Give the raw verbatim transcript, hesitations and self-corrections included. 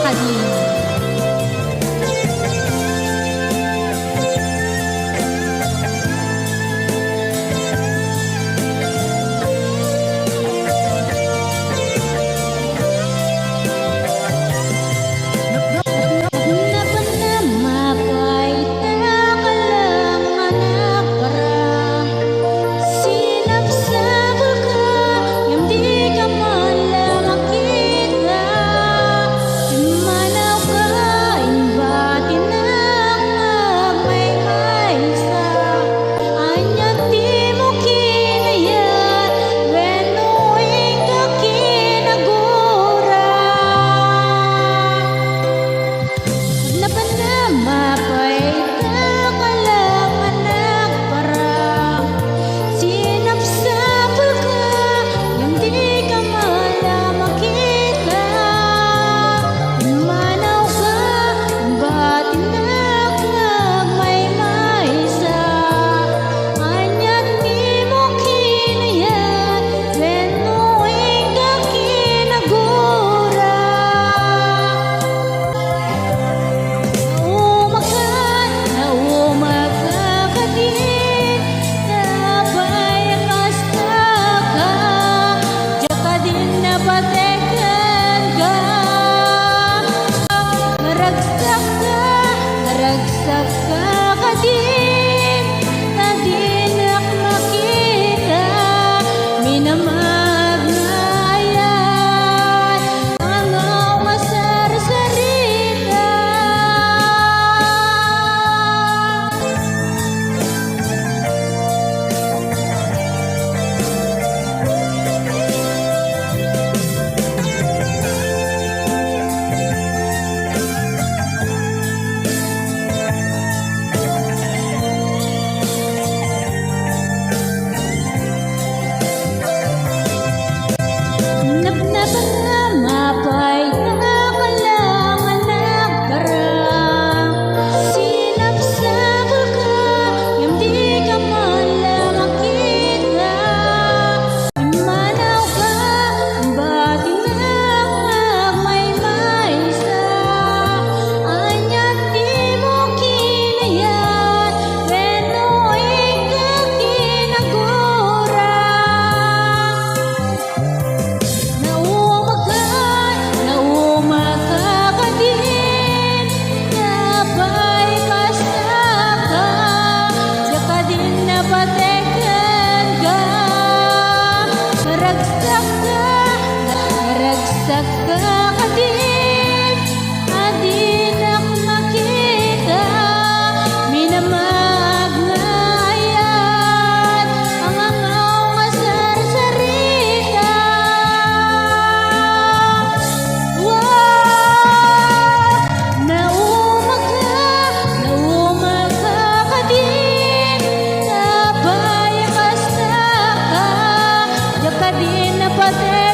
Adi. Napanama pay ta kalangan a para. Sinapsapulka, ngem dika man la makita. Immanawka, imbatinak nga agmaymaysa. Ania ti dimo kinayat wenno inka kinagura? Napanama pay ta kalangan a para. Sinapsapulka, ngem dika man la makita. Immanawka, imbatinak nga agmaymaysa. Ania ti dimo kinayat wenno inka kinagura? Naumaka, naumaka kadin, ta apay kasta ka, diak kadin napateg kenka. Naragsakka, naragsakka kadin, ta dinak makita, minamag nga ayat. Ano nga sarsarita? Napnapatama pay ta kalangan a para. Sinapsapulka, ngem dika man la makita. Immanawka, imbatinak nga agmaymaysa. Ania ti dimo kinayat wenno inka kinagura? Naumaka, naumaka kadin, ta apay kasta ka, diak kadin napateg kenka. Naragsakka, naragsakka kadin, a dinak makita, minamag nga ayat, angangaw nga sarsarita. Wow! Naumaka, naumaka kadin, ta apay kasta ka, diak kadin napateg